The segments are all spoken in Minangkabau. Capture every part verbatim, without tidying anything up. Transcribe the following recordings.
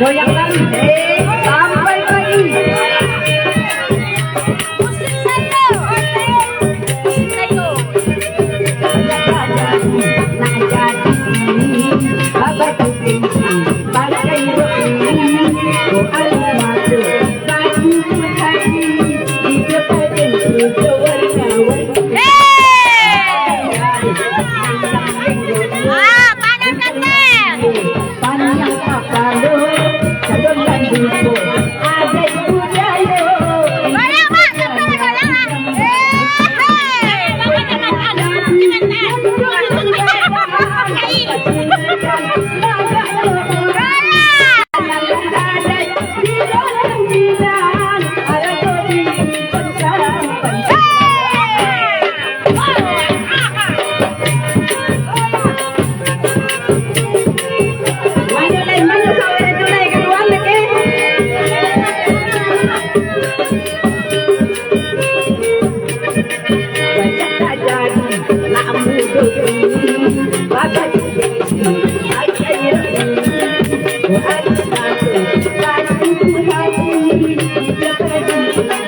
Goyang tarik, eh, sampai pagi. Ah, panas, panas. Goyang, Mak, sampai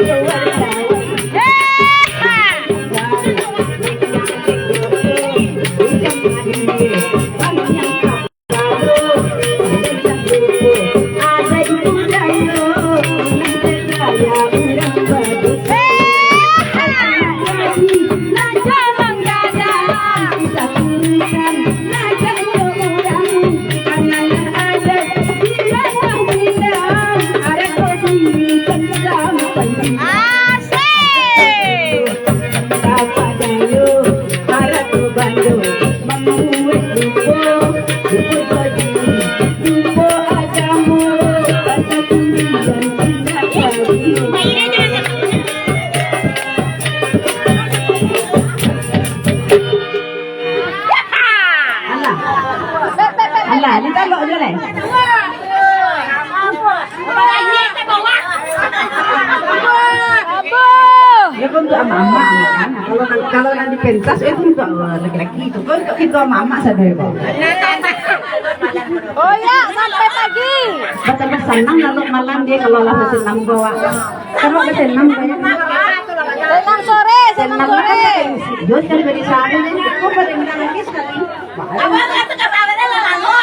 goyang, Mak. Eh, hei. Asik. Alah. Alah, ditalok je lai. Ya kan untuk amak-amak kan. Kalau nan, kalau nan di pentas itu untuk laki-laki itu. Kalau untuk kita amak-amak saja ya, Bang. Oh ya, sampai pagi. Betambah sanang lalu malam dia kalau lah senang bawa. Kalau ada senang banyak. Senang sore, senang sore. Yo kan dari sana ni, kok pada menangis sekali. Abang kata kata ada lalu.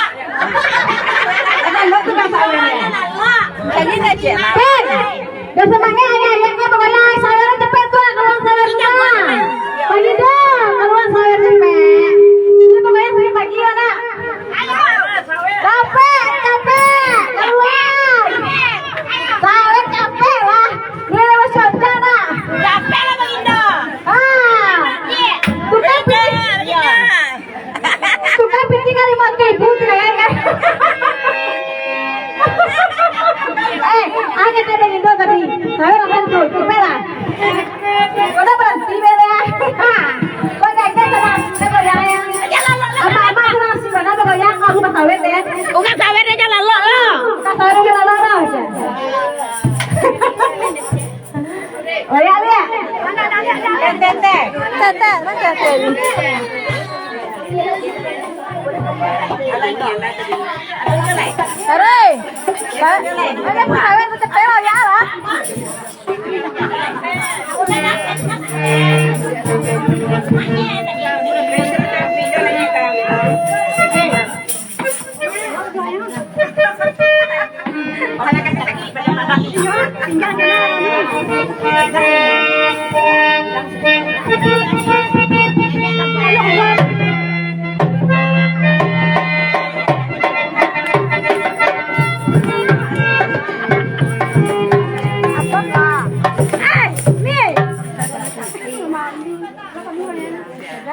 Ada lo tu bahasa awalnya. Jadi tak je. Dah semangat anak-anaknya pokoknya sahur cepat tu keluar sahurnya. Pagi dah keluar sahur cepat. Ini pokoknya sering pagi ya nak. Capek, capek, keluar. Sahur capek lah. Dia lewat saja nak. Capek lah Bang Indo. Ah. Tukar pikir. Tukar pikir kali mati ibu tidak kan? Eh, angin ada Indo tadi. Saya akan tuh, coba lah. Udah berhenti bebe. Kau jangan tenang, saya goyang. Apa-apa tenang sih, mana goyang aku pas sawit ya. Bukan sawit aja lalok lo. Pas sawit aja lalok lo. Oh ya, lihat. Tete, tete. Tete, tete. Hore. Ba-, ada pesawat cepet lah, ya lah.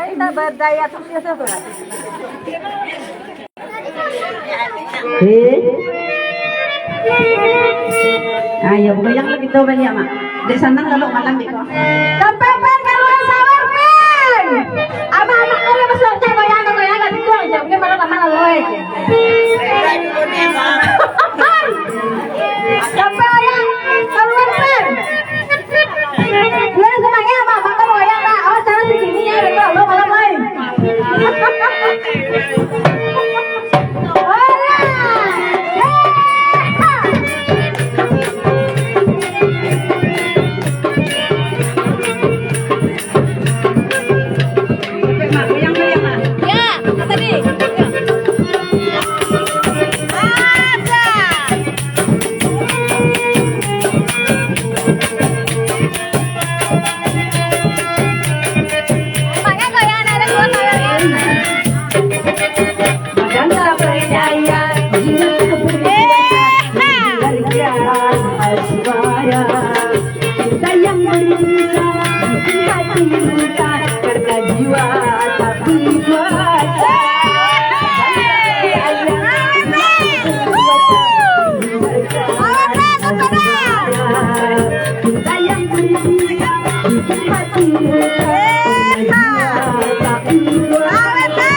Kita berdaya, tapi itu tuh. Eh? Ah, ya, bukan yang lebih tahu banyak, Mak. Dek sanang lalu malam, Bik, kok. Sampai pen, kaluar sawer, pen. Abah, anak kau yang masuk, cek goyang, goyang, ganti tuang, cek. Mungkin malam lama lalu, eh. Sampai, ya, kaluar, pen. Bulan semangat, Mak, makan wayang, Mak. Awas, jangan segini, ya, betul, lo malam lain. Sayang berdusta, bikin hati luka, karena jiwa tak berkuasa. Cinta yang berdusta, bikin hati luka, karena jiwa tak berkuasa.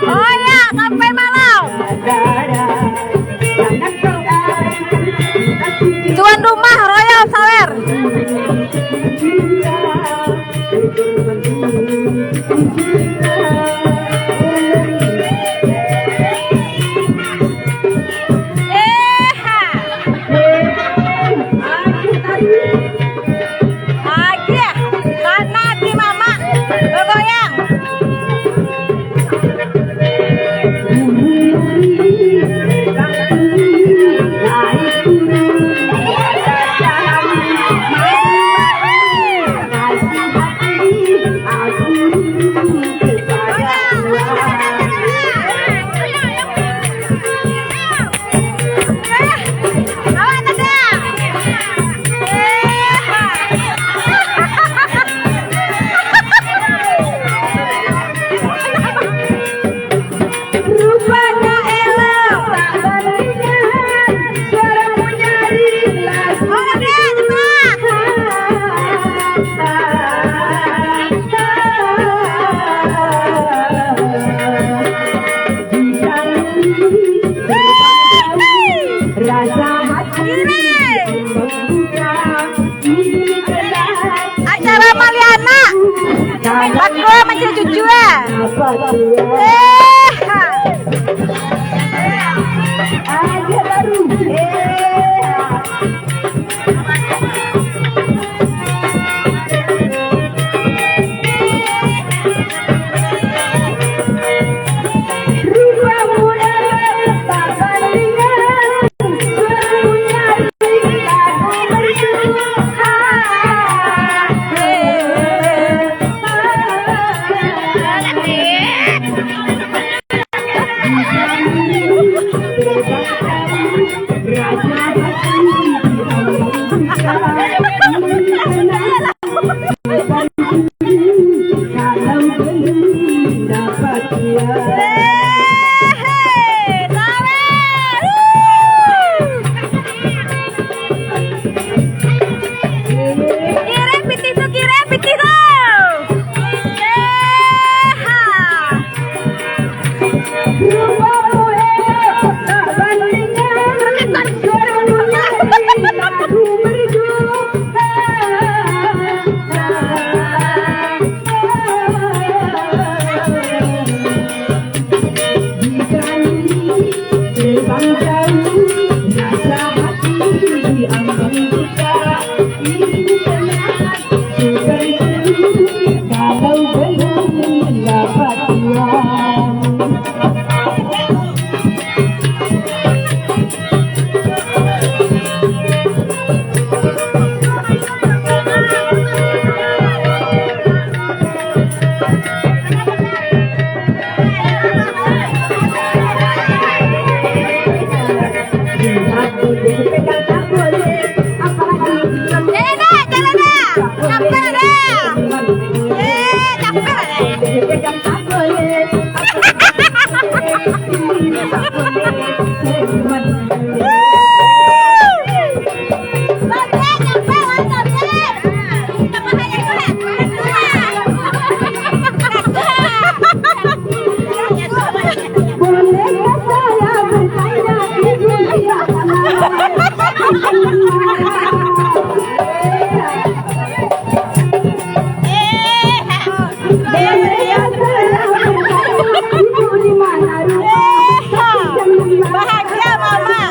Oh ya, sampai malam. Tuan rumah Royal Sawer. Eha. Agiah, tanah di mama Bakua mancari cucu, ah. Eh, ha. Kirek pitih tu, kirek pitih tu. Yeha. Bahagia mama.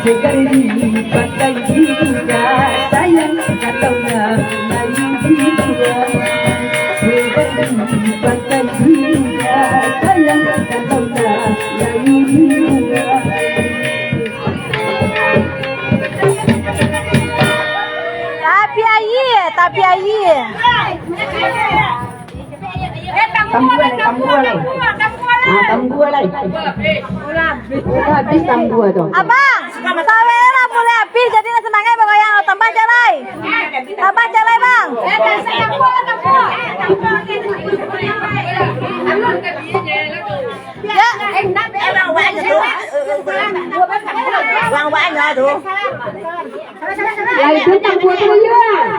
Segar di pantai Hindia, sayang kalau nak lalu di luar. Segar di pantai Hindia, sayang kalau nak lalu di luar. Tapi aia, tapi aia. Tambua lai, tambua lai. Ah, tambua lai. Udah habis tambua tu. Abang, saweh lah mulai habis, jadi nak semangat bagoyang. Tambah cek lai. Tambah cek lai, Bang. Ya. Bang, banyak tu. Lai tu tambua tu, ya.